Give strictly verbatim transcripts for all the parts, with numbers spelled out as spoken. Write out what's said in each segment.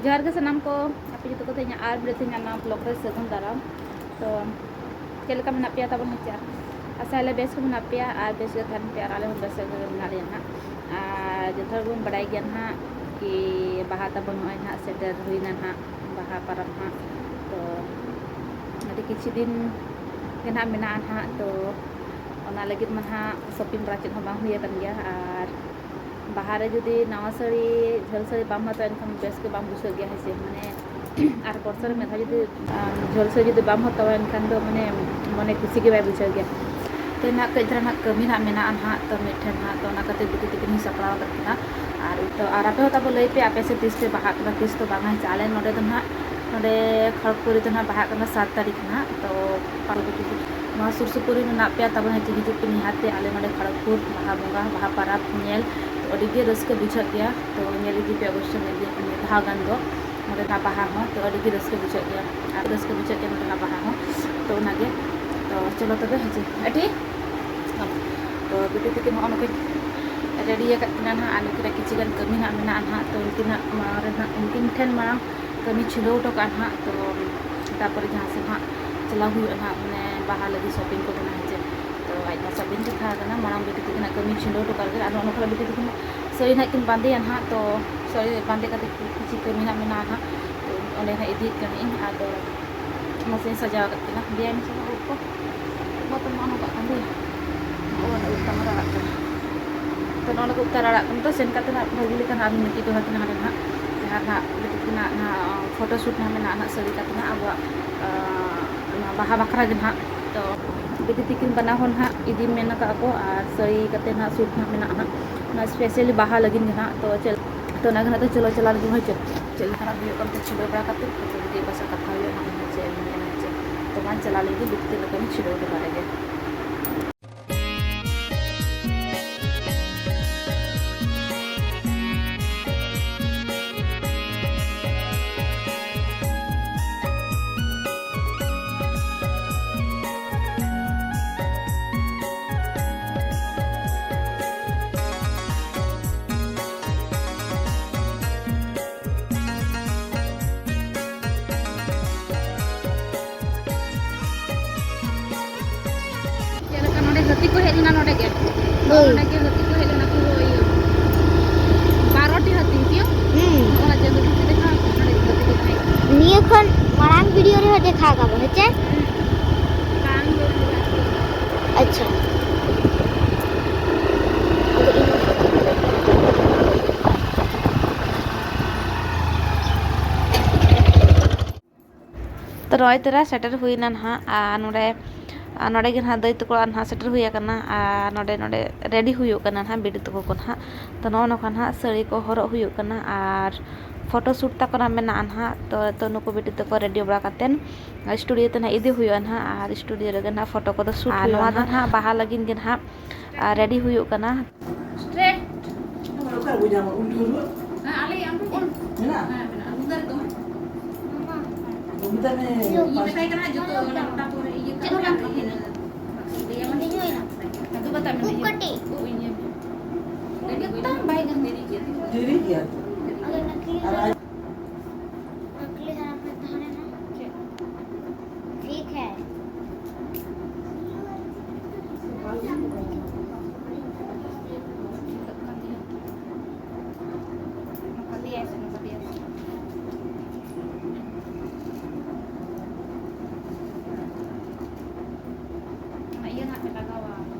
ᱡᱚᱦᱟᱨ ᱜᱮ ᱥᱟᱱᱟᱢ ᱠᱚ, ᱟᱯᱮ ᱡᱚᱛᱚ ᱠᱚ ᱤᱧᱟᱹᱜ ᱟᱨ ᱢᱤᱫ ᱫᱤᱱ ᱱᱟᱣᱟ vlog ᱨᱮ ᱥᱟᱹᱜᱩᱱ ᱫᱟᱨᱟᱢ᱾ ᱛᱚ ᱪᱮᱫ ᱞᱮᱠᱟ ᱢᱮᱱᱟᱜ ᱯᱮᱭᱟ ᱛᱟᱵᱚᱱ ᱦᱮᱸ ᱪᱮ? ᱟᱥᱟᱭᱟᱞᱮ ᱵᱮᱥ ᱜᱮ ᱢᱮᱱᱟᱜ ᱯᱮᱭᱟ ᱟᱨ ᱵᱮᱥ ᱜᱮ ᱛᱟᱦᱮᱱ ᱯᱮ ᱟᱨ ᱟᱞᱮ ᱦᱚᱸ ᱵᱮᱥ ᱜᱮ ᱢᱮᱱᱟᱜ ᱞᱮᱭᱟ ᱱᱟᱦᱟᱜ᱾ ᱟᱨ ᱡᱚᱛᱚ ᱦᱚᱲ ᱵᱚᱱ ᱵᱟᱲᱟᱭ ᱜᱮᱭᱟ ᱱᱟᱦᱟᱜ ᱠᱤ ᱵᱟᱦᱟ ᱛᱟᱵᱚᱱ ᱱᱚᱜᱼᱚᱭ ᱱᱟᱦᱟᱜ ᱥᱮᱴᱮᱨ ᱦᱩᱭᱱᱟ ᱱᱟᱦᱟᱜ, ᱵᱟᱦᱟ ᱯᱚᱨᱚᱵᱽ ᱱᱟᱦᱟᱜ᱾ ᱛᱚ ᱟᱹᱰᱤ ᱠᱤᱪᱷᱩ ᱫᱤᱱ ᱜᱮ ᱱᱟᱦᱟᱜ ᱢᱮᱱᱟᱜᱼᱟ ᱱᱟᱦᱟᱜ᱾ ᱛᱚ ᱚᱱᱟ ᱞᱟᱹᱜᱤᱫ ᱢᱟ ᱱᱟᱦᱟᱜ shopping ᱵᱟᱲᱟ ᱪᱮᱫ ᱦᱚᱸ ᱵᱟᱝ ᱦᱩᱭ ᱟᱠᱟᱱ ᱜᱮᱭᱟ᱾ ᱟᱨ ᱵᱟᱦᱟ ᱨᱮ ᱡᱩᱫᱤ ᱱᱟᱣᱟ ᱥᱟᱹᱲᱤ, ᱡᱷᱟᱹᱞ ᱥᱟᱹᱲᱤ ᱵᱟᱢ ᱦᱟᱛᱟᱣᱟ ᱮᱱᱠᱷᱟᱱ ᱵᱮᱥ ᱜᱮ ᱵᱟᱢ ᱵᱩᱡᱷᱟᱹᱜ ᱜᱮᱭᱟ ᱦᱮᱸ ᱥᱮ, ᱢᱟᱱᱮ ᱟᱨ ᱵᱚᱪᱷᱚᱨ ᱨᱮ ᱢᱤᱫ ᱫᱷᱟᱣ ᱡᱩᱫᱤ, ᱟᱢ, ᱡᱷᱟᱹᱞ ᱥᱟᱹᱲᱤ ᱡᱩᱫᱤ ᱵᱟᱢ ᱦᱟᱛᱟᱣᱟ ᱮᱱᱠᱷᱟᱱ ᱫᱚ ᱢᱟᱱᱮ ᱢᱚᱱᱮ ᱠᱩᱥᱤ ᱜᱮ ᱵᱟᱭ ᱵᱩᱡᱷᱟᱹᱣ ᱜᱮᱭᱟ᱾ ᱛᱚ ᱱᱟᱦᱟᱜ ᱠᱟᱹᱡ ᱫᱷᱟᱨᱟ ᱱᱟᱦᱟᱜ ᱠᱟᱹᱢᱤ ᱱᱟᱦᱟᱜ ᱢᱮᱱᱟᱜᱼᱟ ᱱᱟᱦᱟᱜ, ᱛᱚ ᱢᱤᱫᱴᱷᱮᱱ ᱱᱟᱦᱟᱜ, ᱛᱚ ᱚᱱᱟ ᱠᱷᱟᱹᱛᱤᱨ ᱵᱤᱴᱤ ᱛᱤᱠᱤᱱ ᱤᱧ ᱥᱟᱯᱲᱟᱣ ᱟᱠᱟᱫ ᱠᱤᱱᱟ᱾ ᱟᱨ ᱛᱚ ᱟᱨ ᱟᱯᱮ ᱦᱚᱸ ᱛᱟᱵᱚ ᱞᱟᱹᱭ ᱯᱮ ᱟᱯᱮ ᱥᱮᱫ ᱛᱤᱥ ᱯᱮ ᱵᱟᱦᱟᱜ ᱠᱟᱱᱟ, ᱛᱤᱥ ᱫᱚ ᱵᱟᱝᱟ ᱦᱮᱸ ᱥᱮ᱾ ᱟᱞᱮ ᱱᱚᱰᱮ ᱫᱚ ᱱᱟᱦᱟᱜ, ᱱᱚᱰᱮ ᱠᱷᱚᱲᱚᱜᱽᱯᱩᱨ ᱨᱮᱫᱚ ᱱᱟᱦᱟᱜ ᱵᱟᱦᱟᱜ ᱠᱟᱱᱟ ᱥᱟᱛ ᱛᱟᱹᱨᱤᱠᱷ ᱱᱟᱦᱟᱜ, ᱛᱚ ᱯᱟᱨᱵᱚᱛᱤ ᱱᱚᱣᱟ ᱥᱩᱨ ᱥᱩᱯᱩᱨ ᱨᱮ ᱢᱮᱱᱟᱜ ᱯᱮᱭᱟ ᱛᱟᱵᱚᱱ ᱦᱤᱡᱩᱜ, ᱦᱤᱡᱩᱜ ᱯᱮ ᱱᱤᱦᱟᱹᱛ ᱛᱮ ᱟᱞᱮ ᱱᱚᱰᱮ ᱠᱷᱚᱲᱚᱜᱽᱯᱩᱨ ᱵᱟᱦᱟ ᱵᱚᱸᱜᱟ, ᱵᱟᱦᱟ ᱯᱟᱨᱟᱵᱽ ᱧᱮᱞ᱾ ᱛᱚ ᱟᱹᱰᱤ ᱜᱮ ᱨᱟᱹᱥᱠᱟᱹ ᱵᱩᱡᱷᱟᱹᱜ ᱜᱮᱭᱟ, ᱛᱚ ᱧᱮᱞ ᱤᱫᱤ ᱯᱮ ᱚᱵᱚᱥᱥᱳᱭ ᱢᱤᱫ ᱫᱤᱱ, ᱢᱤᱫ ᱫᱷᱟᱣ ᱜᱟᱱ ᱫᱚ ᱱᱚᱰᱮᱱᱟᱜ ᱵᱟᱦᱟ ᱦᱚᱸ᱾ ᱛᱚ ᱟᱹᱰᱤ ᱜᱮ ᱨᱟᱹᱥᱠᱟᱹ ᱵᱩᱡᱷᱟᱹᱜ ᱜᱮᱭᱟ, ᱟᱹᱰᱤ ᱨᱟᱹᱥᱠᱟᱹ ᱵᱩᱡᱷᱟᱹᱜ ᱜᱮᱭᱟ ᱱᱚᱰᱮᱱᱟᱜ ᱵᱟᱦᱟ ᱦᱚᱸ᱾ ᱛᱚ ᱚᱱᱟᱜᱮ, ᱛᱚ ᱪᱚᱞᱚ ᱛᱚᱵᱮ ᱦᱤᱡᱩᱜ ᱟᱹᱰᱤ᱾ ᱛᱚ ᱵᱤᱴᱤ ᱛᱤᱠᱤᱱ ᱱᱚᱜᱼᱚ ᱱᱚᱝᱠᱟ ᱨᱮᱰᱤ ᱟᱠᱟᱫ ᱠᱤᱱᱟ ᱱᱟᱦᱟᱜ, ᱟᱨ ᱱᱩᱠᱤᱱᱟᱜ ᱠᱤᱪᱷᱩ ᱜᱟᱱ ᱠᱟᱹᱢᱤ ᱱᱟᱦᱟᱜ ᱢᱮᱱᱟᱜᱼᱟ ᱱᱟᱦᱟᱜ᱾ ᱛᱚ ᱩᱱᱠᱤᱱᱟᱜ ᱢᱟᱲᱟᱝ ᱨᱮ ᱱᱟᱦᱟᱜ ᱩᱱᱠᱤᱱ ᱴᱷᱮᱱ ᱢᱟᱲᱟᱝ ᱠᱟᱹᱢᱤ ᱪᱷᱤᱰᱟᱹᱣ ᱦᱚᱴᱚ ᱠᱟᱜᱼᱟ ᱱᱟᱦᱟᱜ᱾ ᱛᱚ ᱛᱟᱨᱯᱚᱨᱮ ᱡᱟᱦᱟᱸ ᱥᱮᱫ ᱱᱟᱦᱟᱜ ᱪᱟᱞᱟᱣ ᱦᱩᱭᱩᱜᱼᱟ ᱱᱟᱦᱟᱜ, ᱢᱟᱱᱮ ᱵᱟᱦᱟ ᱞᱟᱹᱜᱤᱫ shopping ᱠᱚ ᱢᱮᱱᱟᱜᱼᱟ ᱦᱮᱸ ᱪᱮ᱾ ᱛᱚ ᱟᱡ ᱢᱟ shopping ᱠᱟᱛᱷᱟ ᱠᱟᱱᱟ, ᱢᱟᱲᱟᱝ ᱵᱤᱴᱤ ᱛᱤᱠᱤᱱᱟᱜ ᱠᱟᱹᱢᱤ ᱪᱷᱤᱰᱟᱹᱣ ᱦᱚᱴᱚ ᱠᱟᱜ ᱞᱟᱹᱜᱤᱫ᱾ ᱟᱨ ᱱᱚᱜᱼᱚ ᱱᱚᱝᱠᱟ ᱵᱤᱴᱤ ᱛᱤᱠᱤᱱ ᱥᱟᱹᱲᱤ ᱱᱟᱦᱟᱜ ᱠᱤᱱ ᱵᱟᱸᱫᱮᱭᱟ ᱱᱟᱦᱟᱜ᱾ ᱛᱚ ᱥᱟᱹᱲᱤ ᱵᱟᱸᱫᱮ ᱠᱟᱛᱮ ᱠᱤᱪᱷᱩ ᱠᱟᱹᱢᱤ ᱱᱟᱦᱟᱜ ᱢᱮᱱᱟᱜᱼᱟ ᱱᱟᱦᱟᱜ᱾ ᱛᱚ ᱚᱸᱰᱮ ᱱᱟᱦᱟᱜ ᱤᱫᱤᱭᱮᱫ ᱠᱟᱹᱱᱟᱹᱧ᱾ ᱟᱫᱚ ᱢᱟᱥᱮᱧ ᱥᱟᱡᱟᱣ ᱟᱠᱟᱫ ᱠᱤᱱᱟ᱾ ᱫᱮᱭᱟᱧ ᱢᱮᱥᱮ ᱱᱟᱦᱟᱜ ᱩᱵ ᱠᱚ᱾ ᱩᱵ ᱢᱟᱛᱚ ᱱᱚᱜᱼᱚ ᱱᱚᱝᱠᱟ ᱠᱟᱱ ᱜᱮᱭᱟ᱾ ᱱᱚᱜᱼᱚ ᱱᱚᱣᱟ ᱩᱵ ᱛᱟᱢ ᱨᱟᱲᱟᱜ ᱠᱟᱱᱟ᱾ ᱛᱚ ᱱᱚᱜᱼᱚ ᱱᱚᱝᱠᱟ ᱩᱵ ᱛᱟᱢ ᱨᱟᱲᱟᱜ ᱠᱟᱱᱟ᱾ ᱛᱚ ᱥᱮᱱ ᱠᱟᱛᱮ ᱱᱟᱦᱟᱜ ᱵᱷᱟᱹᱜᱤ ᱞᱮᱠᱟ ᱱᱟᱦᱟᱜ ᱟᱨᱦᱚᱸ ᱢᱤᱫᱴᱤᱡ ᱫᱚᱦᱲᱟ ᱛᱮ ᱱᱟᱦᱟᱜ ᱱᱟᱦᱟᱜ ᱡᱟᱦᱟᱸ ᱱᱟᱦᱟᱜ ᱞᱟᱹᱜᱤᱫ ᱛᱮᱱᱟᱜ ᱱᱟᱦᱟᱜ photo shoot ᱱᱟᱦᱟᱜ ᱢᱮᱱᱟᱜᱼᱟ ᱱᱟᱦᱟᱜ ᱥᱟᱹᱲᱤ ᱠᱟᱛᱮ ᱱᱟᱦᱟᱜ ᱟᱵᱚᱣᱟᱜ, ᱟᱸ, ᱱᱚᱣᱟ ᱵᱟᱦᱟ ᱵᱟᱠᱷᱨᱟ ᱜᱮ ᱱᱟᱦᱟᱜ᱾ ᱛᱚ ᱵᱤᱴᱤ ᱛᱤᱠᱤᱱ ᱵᱟᱱᱟ ᱦᱚᱲ ᱱᱟᱦᱟᱜ ᱤᱫᱤ ᱢᱮᱱ ᱟᱠᱟᱫ ᱠᱚ ᱟᱨ ᱥᱟᱹᱲᱤ ᱠᱟᱛᱮ ᱱᱟᱦᱟᱜ shoot ᱱᱟᱦᱟᱜ ᱢᱮᱱᱟᱜᱼᱟ ᱱᱟᱦᱟᱜ᱾ ᱚᱱᱟ specially ᱵᱟᱦᱟ ᱞᱟᱹᱜᱤᱫ ᱜᱮ ᱱᱟᱦᱟᱜ᱾ ᱛᱚ ᱪᱮᱫ, ᱛᱚ ᱚᱱᱟ ᱜᱮ ᱱᱟᱦᱟᱜ ᱫᱚ ᱪᱚᱞᱚ ᱪᱟᱞᱟᱣ ᱞᱟᱹᱜᱤᱫ ᱦᱚᱸ ᱪᱮᱫ, ᱪᱮᱫ ᱞᱮᱠᱟᱱᱟᱜ ᱦᱩᱭᱩᱜ ᱠᱟᱱ ᱛᱮ ᱪᱷᱤᱰᱟᱹᱣ ᱵᱟᱲᱟ ᱠᱟᱛᱮ ᱛᱚ ᱵᱤᱴᱤ ᱚᱠᱟ ᱥᱟᱶ ᱠᱟᱛᱷᱟ ᱦᱩᱭᱩᱜᱼᱟ ᱱᱟᱦᱟᱜ ᱪᱮᱫ ᱮᱢ ᱢᱮᱱᱟ ᱪᱮᱫ᱾ ᱛᱚ ᱢᱟ ᱪᱟᱞᱟᱣ ᱞᱮᱱ ᱜᱮ ᱵᱤᱴᱤ ᱛᱤᱠᱤᱱ ᱞᱮᱠᱟ ᱪᱷᱤᱰᱟᱹᱣ ᱦᱚᱴᱚ ᱠᱟᱜ ᱞᱮᱜᱮ᱾ ᱦᱟᱹᱛᱤ ᱠᱚ ᱦᱮᱡ ᱞᱮᱱᱟ ᱱᱚᱰᱮ ᱜᱮ᱾ ᱦᱳᱭ᱾ ᱱᱚᱰᱮ ᱜᱮ ᱦᱟᱹᱛᱤ ᱠᱚ ᱦᱮᱡ ᱞᱮᱱᱟ, ᱯᱩᱨᱟᱹ ᱤᱭᱟᱹ, ᱵᱟᱨᱚ ᱴᱤ ᱦᱟᱹᱛᱤ ᱦᱤᱡᱩᱜ᱾ ᱦᱩᱸ᱾ ᱱᱚᱜᱼᱚ ᱱᱟ ᱡᱟᱹᱱᱩ ᱵᱤᱞᱤ ᱨᱮ ᱦᱟᱸᱜ ᱱᱚᱰᱮ ᱜᱮ ᱦᱟᱹᱛᱤ ᱠᱚ ᱛᱟᱦᱮᱸ ᱠᱟᱱᱟ᱾ ᱱᱤᱭᱟᱹ ᱠᱷᱚᱱ ᱢᱟᱲᱟᱝ ᱵᱷᱤᱰᱤᱭᱳ ᱨᱮᱦᱚᱸ ᱫᱮᱠᱷᱟᱣ ᱠᱟᱵᱚ, ᱦᱮᱸ ᱪᱮ? ᱦᱩᱸ᱾ ᱵᱟᱝ ᱫᱚ ᱵᱟᱝ᱾ ᱟᱪᱪᱷᱟ᱾ ᱛᱚ ᱱᱚᱜᱼᱚᱭ ᱛᱚᱨᱟ ᱥᱮᱴᱮᱨ ᱦᱩᱭᱱᱟ ᱱᱟᱦᱟᱜ, ᱟᱨ ᱱᱚᱰᱮ, ᱟᱨ ᱱᱚᱰᱮ ᱜᱮ ᱱᱟᱦᱟᱜ ᱫᱟᱹᱭ ᱛᱟᱠᱚ ᱚᱲᱟᱜ ᱱᱟᱦᱟᱜ ᱥᱮᱴᱮᱨ ᱦᱩᱭ ᱟᱠᱟᱱᱟ, ᱟᱨ ᱱᱚᱰᱮ, ᱱᱚᱰᱮ ᱨᱮᱰᱤ ᱦᱩᱭᱩᱜ ᱠᱟᱱᱟ ᱱᱟᱦᱟᱜ ᱵᱤᱴᱤ ᱛᱟᱠᱚ ᱠᱚ ᱱᱟᱦᱟᱜ᱾ ᱛᱚ ᱱᱚᱜᱼᱚ ᱱᱚᱝᱠᱟ ᱱᱟᱦᱟᱜ ᱥᱟᱹᱲᱤ ᱠᱚ ᱦᱚᱨᱚᱜ ᱦᱩᱭᱩᱜ ᱠᱟᱱᱟ, ᱟᱨ ᱯᱷᱳᱴᱳ ᱥᱩᱴ ᱛᱟᱠᱚ ᱱᱟᱦᱟᱜ ᱢᱮᱱᱟᱜᱼᱟ ᱱᱟᱦᱟᱜ᱾ ᱛᱚ, ᱛᱚ ᱱᱩᱠᱩ ᱵᱤᱴᱤ ᱛᱟᱠᱚ ᱨᱮᱰᱤ ᱵᱟᱲᱟ ᱠᱟᱛᱮᱱ ᱥᱴᱩᱰᱤᱭᱳ ᱛᱮ ᱱᱟᱦᱟᱜ ᱤᱫᱤ ᱦᱩᱭᱩᱜᱼᱟ ᱱᱟᱦᱟᱜ, ᱟᱨ ᱥᱴᱩᱰᱤᱭᱳ ᱨᱮᱜᱮ ᱱᱟᱦᱟᱜ ᱯᱷᱳᱴᱳ ᱠᱚᱫᱚ ᱥᱩᱴ ᱦᱩᱭᱩᱜᱼᱟ ᱱᱟᱦᱟᱜ᱾ ᱟᱨ ᱱᱚᱣᱟ ᱫᱚ ᱱᱟᱦᱟᱜ ᱵᱟᱦᱟ ᱞᱟᱹᱜᱤᱫ ᱜᱮ ᱱᱟᱦᱟᱜ, ᱟᱨ ᱨᱮᱰᱤ ᱦᱩᱭᱩᱜ ᱠᱟᱱᱟ᱾ ᱥᱴᱨᱮᱴ᱾ ᱚᱠᱟᱨᱮ ᱵᱚ ᱧᱟᱢᱟ ᱩᱞ ᱰᱷᱟᱹᱨᱣᱟᱹᱜ? ᱦᱮᱸ, ᱟᱞᱮ ᱟᱢ ᱴᱷᱮᱱ ᱩᱞ? ᱢᱮᱱᱟᱜᱼᱟ? ᱦᱮᱸ, ᱢᱮᱱᱟᱜᱼᱟ᱾ ᱩᱞ ᱫᱟᱨᱮ ᱫᱚᱢᱮ᱾ ᱩᱞ ᱫᱟᱨᱮ ᱤᱧ ᱢᱮᱛᱟᱭ ᱠᱟᱱᱟ, ᱡᱚᱛᱚ ᱚᱱᱟ ᱜᱚᱴᱟ ᱠᱚᱨᱮ ᱤᱭᱟᱹ ᱪᱮᱫ ᱠᱟᱜ ᱦᱚᱸ ᱵᱟᱝ ᱢᱮ᱾ ᱛᱟᱦᱮᱸ ᱠᱟᱱᱟ᱾ ᱞᱟᱹᱭ ᱟᱢ᱾ ᱟᱫᱚ ᱵᱟᱛᱟ ᱢᱮ, ᱩᱵ ᱤᱭᱟᱹ, ᱠᱟᱹᱴᱤᱡ᱾ ᱩᱵ ᱤᱭᱟᱹ᱾ ᱟᱹᱰᱤ ᱵᱟᱭ ᱜᱟᱱ ᱫᱮᱨᱤ ᱜᱮᱭᱟ᱾ ᱫᱮᱨᱤ ᱜᱮᱭᱟ᱾ ᱟᱫᱚ ᱱᱟᱠᱞᱤ ᱟᱨ ᱦᱟᱨᱟ ᱯᱮ ᱛᱟᱦᱮᱸ ᱞᱮᱱᱟ᱾ ᱪᱮᱫ? ठीक है। ᱱᱚᱝᱠᱟ ᱫᱮᱭᱟᱭ ᱥᱮ ᱱᱚᱝᱠᱟ ᱫᱮᱭᱟᱭ ᱥᱮ᱾ ᱚᱱᱟ ᱤᱭᱟᱹ ᱱᱟᱦᱟᱜ ᱯᱮ ᱞᱟᱜᱟᱣᱟ,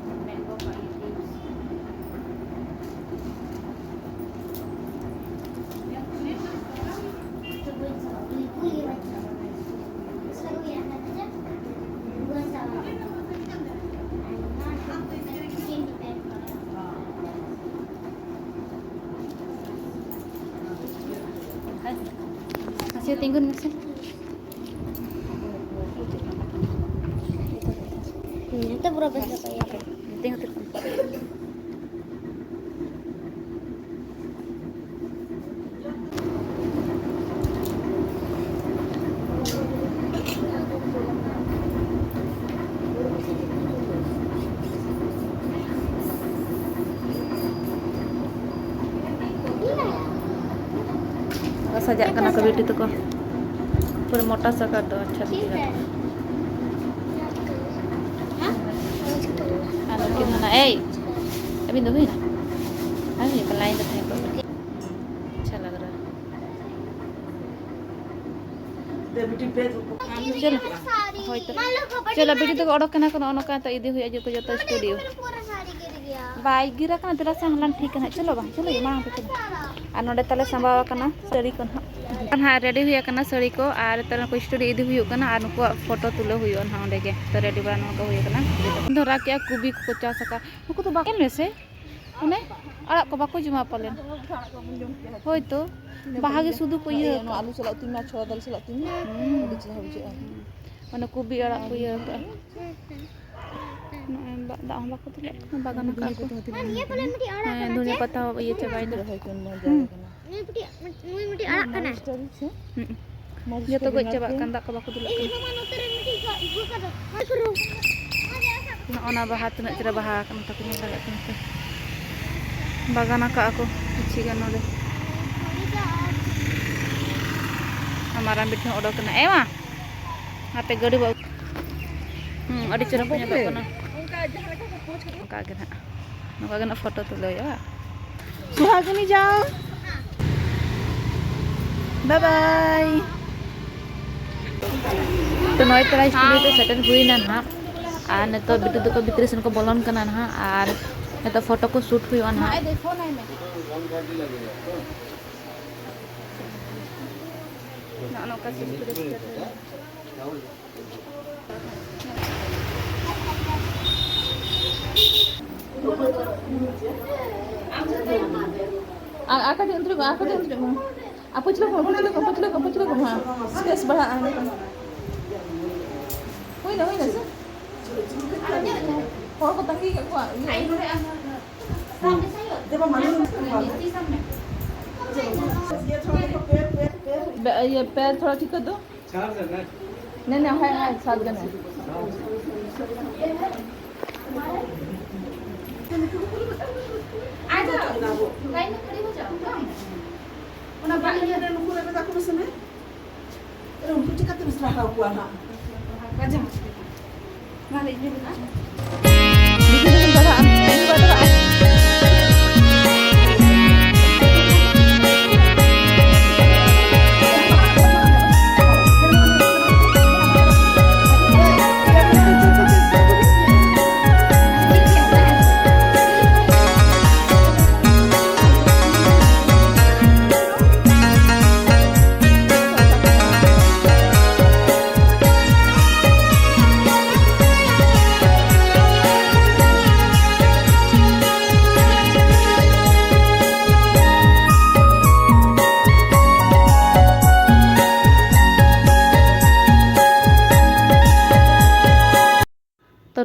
ᱢᱮᱱ ᱜᱚ ᱵᱟᱵᱟ ᱤᱭᱟᱹ ᱴᱤᱯᱥ᱾ ᱟᱪᱪᱷᱟ, ᱛᱤᱸᱜᱩᱱ ᱢᱮᱥᱮ᱾ ᱦᱩᱸ, ᱱᱤᱛᱚᱜ ᱯᱩᱨᱟᱹ ᱵᱮᱥ ᱜᱮ ᱯᱮ ᱤᱭᱟᱹ ᱠᱮᱫᱟ᱾ ᱛᱤᱸᱜᱩ ᱛᱤᱸᱜᱩ᱾ ᱥᱟᱡᱟᱜ ᱠᱟᱱᱟ ᱠᱚ ᱵᱤᱴᱤ ᱛᱟᱠᱚ᱾ ᱯᱩᱨᱟᱹ ᱢᱚᱴᱟ ᱥᱟᱠᱟ ᱫᱚ, ᱟᱪᱪᱷᱟ, ᱴᱷᱤᱠ ᱜᱮᱭᱟ᱾ ᱦᱮᱸ? ᱱᱩᱠᱤᱱ ᱫᱚ ᱱᱟᱜ, ᱮᱭ, ᱟᱹᱵᱤᱱ ᱫᱚ ᱦᱩᱭᱱᱟ? ᱟᱹᱵᱤᱱ ᱫᱚ ᱞᱟᱭᱤᱱ ᱨᱮ ᱛᱟᱦᱮᱸ ᱠᱚᱜ ᱵᱤᱱ᱾ ᱟᱪᱪᱷᱟ, ᱞᱟᱜᱽ ᱨᱟᱦᱟ᱾ ᱪᱚᱞᱚ᱾ ᱦᱳᱭ ᱛᱚ᱾ ᱪᱚᱞᱚ, ᱵᱤᱴᱤ ᱛᱟᱠᱚ ᱚᱰᱚᱠ ᱠᱟᱱᱟ ᱠᱚ, ᱱᱚᱜᱼᱚ ᱱᱚᱝᱠᱟ ᱛᱚ ᱤᱫᱤ ᱦᱩᱭᱩᱜᱼᱟ ᱡᱚᱛᱚ, ᱡᱚᱛᱚ ᱥᱴᱩᱰᱤᱭᱳ᱾ ᱵᱟᱭ ᱜᱤᱨ ᱟᱠᱟᱱᱟ, ᱫᱮᱞᱟ ᱥᱮ ᱦᱟᱞᱟᱝ ᱴᱷᱤᱠ ᱠᱟᱱᱟ᱾ ᱪᱚᱞᱚ ᱵᱟᱝ, ᱪᱚᱞᱚ ᱢᱟᱲᱟᱝ ᱛᱮ ᱪᱚᱞᱚ᱾ ᱟᱨ ᱱᱚᱰᱮ ᱛᱟᱞᱮ ᱥᱟᱢᱵᱟᱣ ᱟᱠᱟᱱᱟ ᱥᱟᱹᱲᱤ ᱠᱚ ᱱᱟᱦᱟᱜ᱾ ᱱᱟᱦᱟᱜ ᱨᱮᱰᱤ ᱦᱩᱭ ᱟᱠᱟᱱᱟ ᱥᱟᱹᱲᱤ ᱠᱚ, ᱟᱨ ᱱᱮᱛᱟᱨ ᱱᱩᱠᱩ ᱥᱴᱩᱰᱤᱭᱳ ᱤᱫᱤ ᱦᱩᱭᱩᱜ ᱠᱟᱱᱟ, ᱟᱨ ᱱᱩᱠᱩᱣᱟᱜ ᱯᱷᱳᱴᱳ ᱛᱩᱞᱟᱹᱣ ᱦᱩᱭᱩᱜᱼᱟ ᱱᱟᱦᱟᱜ ᱚᱸᱰᱮ ᱜᱮ᱾ ᱛᱚ ᱨᱮᱰᱤ ᱵᱟᱲᱟ ᱱᱚᱣᱟ ᱠᱚ ᱦᱩᱭ ᱟᱠᱟᱱᱟ᱾ ᱤᱧ ᱫᱚ ᱨᱟᱜ ᱠᱮᱜᱼᱟ, ᱠᱚᱵᱤ ᱠᱚᱠᱚ ᱪᱟᱥ ᱟᱠᱟᱫ᱾ ᱱᱩᱠᱩ ᱫᱚ ᱵᱟᱠᱚ ᱧᱮᱞ ᱢᱮᱥᱮ, ᱚᱱᱮ ᱟᱲᱟᱜ ᱠᱚ ᱵᱟᱠᱚ ᱡᱚᱢᱟ ᱯᱟᱞᱮᱱ᱾ ᱦᱳᱭ ᱛᱚ, ᱵᱟᱦᱟ ᱜᱮ ᱥᱩᱫᱷᱩ ᱠᱚ ᱤᱭᱟᱹ ᱱᱚᱣᱟ ᱟᱠᱟᱫ᱾ ᱟᱹᱞᱩ ᱥᱟᱞᱟᱜ ᱩᱛᱩᱭ ᱢᱮ, ᱪᱷᱚᱞᱟ ᱫᱟᱹᱞ ᱥᱟᱞᱟᱜ ᱩᱛᱩᱭ ᱢᱮ᱾ ᱦᱩᱸ᱾ ᱟᱹᱰᱤ ᱪᱮᱦᱨᱟ ᱵᱩᱡᱷᱟᱹᱜᱼᱟ᱾ ᱚᱱᱮ ᱠᱚᱵᱤ ᱟᱲᱟᱜ ᱠᱚ ᱤᱭᱟᱹ ᱟᱠᱟᱫᱼᱟ᱾ ᱱᱚᱜᱼᱚᱭ ᱫᱟᱜ, ᱫᱟᱜ ᱦᱚᱸ ᱵᱟᱠᱚ ᱫᱩᱞᱟᱜ ᱠᱟᱱᱟ, ᱵᱟᱜᱟᱱ ᱟᱠᱟᱫ ᱠᱚ᱾ ᱦᱮᱸ, ᱫᱷᱩᱱᱤᱭᱟᱹ ᱯᱟᱛᱟ ᱦᱚᱸ ᱤᱭᱟᱹ ᱪᱟᱵᱟᱭᱮᱱᱟ᱾ ᱨᱚᱦᱚᱭ ᱠᱚ ᱢᱚᱡᱽ ᱦᱩᱸ᱾ ᱡᱟᱭᱜᱟ ᱠᱟᱱᱟ᱾ ᱱᱩᱭ ᱢᱤᱫᱴᱤᱡ, ᱱᱩᱭ ᱢᱤᱫᱴᱤᱡ ᱟᱲᱟᱜ ᱠᱟᱱᱟ᱾ ᱢᱟᱹᱨᱤᱪ ᱴᱟᱹᱨᱤᱡ ᱥᱮ ᱦᱩᱸ᱾ ᱢᱟᱹᱨᱤᱪ ᱡᱚᱛᱚ ᱠᱚ ᱜᱚᱡ ᱵᱮᱸᱜᱟᱲ ᱪᱟᱵᱟᱜ ᱠᱚ᱾ ᱠᱟᱱ, ᱫᱟᱜ ᱠᱚ ᱵᱟᱠᱚ ᱫᱩᱞᱟᱜ ᱤᱧ ᱠᱟᱱᱟ᱾ ᱦᱚᱸ ᱱᱚᱛᱮ ᱨᱮ ᱢᱤᱫᱴᱤᱡ ᱜᱚᱡ ᱟᱹᱜᱩ ᱠᱟᱫᱟ᱾ ᱱᱚᱜᱼᱚ ᱱᱟ ᱵᱟᱦᱟ ᱛᱤᱱᱟᱹᱜ ᱪᱮᱦᱨᱟ ᱵᱟᱦᱟ ᱟᱠᱟᱱᱟ, ᱛᱟᱠᱚ ᱧᱮᱞ ᱫᱟᱲᱮᱭᱟᱜ ᱠᱟᱱᱟ ᱯᱮ᱾ ᱵᱟᱜᱟᱱ ᱟᱠᱟᱫ ᱠᱚ ᱠᱤᱪᱷᱤ ᱜᱟᱱ ᱱᱚᱰᱮ᱾ ᱟᱨ ᱢᱟᱨᱟᱝ ᱵᱤᱴᱤ ᱦᱚᱸ ᱚᱰᱚᱠ ᱮᱱᱟ᱾ ᱮ ᱢᱟ, ᱦᱟᱯᱮ ᱜᱟᱹᱰᱤ ᱵᱚ ᱟᱹᱜᱩ-, ᱦᱩᱸ, ᱟᱹᱰᱤ ᱪᱮᱦᱨᱟ ᱠᱚ ᱧᱮᱞᱚᱜ ᱠᱟᱱᱟ᱾ ᱚᱱᱠᱟ ᱜᱮ ᱱᱟᱦᱟᱜ, ᱱᱚᱝᱠᱟ ᱜᱮ ᱱᱟᱦᱟᱜ ᱯᱷᱳᱴᱳ ᱛᱩᱞᱟᱹᱣ ᱦᱩᱭᱩᱜᱼᱟ᱾ ᱥᱩᱦᱟᱜᱤᱱᱤ ᱡᱟᱣ᱾ ᱵᱟᱭ ᱵᱟᱭ᱾ ᱛᱚ ᱱᱚᱜᱼᱚᱭ ᱯᱨᱟᱭ ᱥᱴᱩᱰᱤᱭᱳ ᱛᱮ ᱥᱮᱴᱮᱨ ᱦᱩᱭᱱᱟ ᱱᱟᱦᱟᱜ᱾ ᱟᱨ ᱱᱤᱛᱚᱜ ᱵᱤᱴᱩ ᱛᱟᱠᱚ ᱵᱷᱤᱛᱨᱤ ᱥᱮᱱ ᱠᱚ ᱵᱚᱞᱚᱱ ᱠᱟᱱᱟ ᱱᱟᱦᱟᱜ᱾ ᱟᱨ ᱱᱤᱛᱚᱜ ᱯᱷᱳᱴᱳ ᱠᱚ ᱥᱩᱴ ᱦᱩᱭᱩᱜᱼᱟ ᱱᱟᱦᱟᱜ᱾ ᱱᱚᱜᱼᱚ ᱱᱚᱝᱠᱟ ᱥᱤᱥᱴᱮᱢ ᱨᱮ ᱥᱮᱴᱮᱨ ᱦᱩᱭᱱᱟ᱾ ᱟᱨ, ᱟᱨ ᱠᱟᱹᱴᱤᱡ ᱚᱱᱛᱮ ᱨᱮ, ᱟᱨ ᱠᱟᱹᱴᱤᱡ ᱚᱱᱛᱮ ᱨᱮ᱾ ᱟᱨ ᱯᱟᱹᱪᱷᱞᱟᱹ ᱠᱚᱢ, ᱯᱟᱹᱪᱷᱞᱟᱹ ᱠᱚᱢ, ᱯᱟᱹᱪᱷᱞᱟᱹ ᱠᱚᱢ, ᱯᱟᱹᱪᱷᱞᱟᱹ ᱠᱚᱢ, ᱦᱮᱸ᱾ ᱥᱯᱮᱥ ᱵᱟᱲᱦᱟᱜᱼᱟ ᱮᱸᱰᱮᱠᱷᱟᱱ᱾ ᱦᱩᱭᱱᱟ, ᱦᱩᱭᱱᱟ ᱥᱮ? ᱦᱚᱲ ᱠᱚ ᱛᱟᱺᱜᱤ ᱠᱟᱜ ᱠᱚᱣᱟ᱾ ᱤᱭᱟᱹ, ᱤᱭᱟᱹ, ᱯᱮᱨ ᱛᱷᱚᱲᱟ ᱴᱷᱤᱠ ᱠᱚ ᱫᱚ᱾ नहीं, नहीं, है, है, सात जन है। ᱚᱱᱟ ᱵᱟᱝ ᱤᱭᱟᱹ ᱨᱮ ᱱᱩᱠᱩ ᱨᱮᱵᱮᱫᱟ ᱠᱚ ᱥᱮ ᱢᱮ᱾ ᱟᱨ ᱩᱱᱠᱩ ᱪᱤᱠᱟᱹᱛᱮᱢ ᱥᱟᱦᱟᱣ ᱠᱚᱣᱟ ᱦᱟᱸᱜ? ᱵᱟᱡᱟᱣ᱾ ᱢᱟ ᱞᱟᱹᱭ ᱢᱮ᱾ ᱱᱩᱠᱩ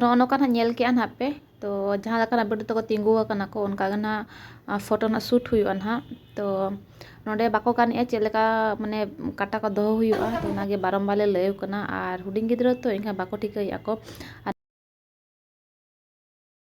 ᱱᱚᱜᱼᱚ ᱱᱚᱝᱠᱟ ᱱᱟᱦᱟᱜ ᱧᱮᱞ ᱠᱮᱜᱼᱟ ᱱᱟᱦᱟᱜ ᱯᱮ᱾ ᱛᱚ ᱡᱟᱦᱟᱸ ᱞᱮᱠᱟ ᱱᱟᱦᱟᱜ ᱵᱤᱴᱩ ᱛᱟᱠᱚ ᱛᱤᱸᱜᱩ ᱟᱠᱟᱱᱟ ᱠᱚ, ᱚᱱᱠᱟ ᱜᱮ ᱱᱟᱦᱟᱜ, ᱟᱨ, ᱯᱷᱳᱴᱳ ᱱᱟᱦᱟᱜ ᱥᱩᱴ ᱦᱩᱭᱩᱜᱼᱟ ᱱᱟᱦᱟᱜ᱾ ᱛᱚ ᱱᱚᱰᱮ ᱵᱟᱠᱚ ᱜᱟᱱᱮᱜᱼᱟ, ᱪᱮᱫ ᱞᱮᱠᱟ ᱢᱟᱱᱮ ᱠᱟᱴᱟ ᱠᱚ ᱫᱚᱦᱚ ᱦᱩᱭᱩᱜᱼᱟ, ᱛᱚ ᱚᱱᱟᱜᱮ ᱵᱟᱨᱚᱢᱵᱟᱨ ᱞᱮ ᱞᱟᱹᱭ ᱟᱠᱚ ᱠᱟᱱᱟ᱾ ᱟᱨ ᱦᱩᱰᱤᱧ ᱜᱤᱫᱽᱨᱟᱹ ᱛᱚ, ᱮᱱᱠᱷᱟᱱ ᱵᱟᱠᱚ ᱴᱷᱤᱠᱟᱹᱭᱮᱫᱼᱟ ᱠᱚ᱾ ᱟᱨ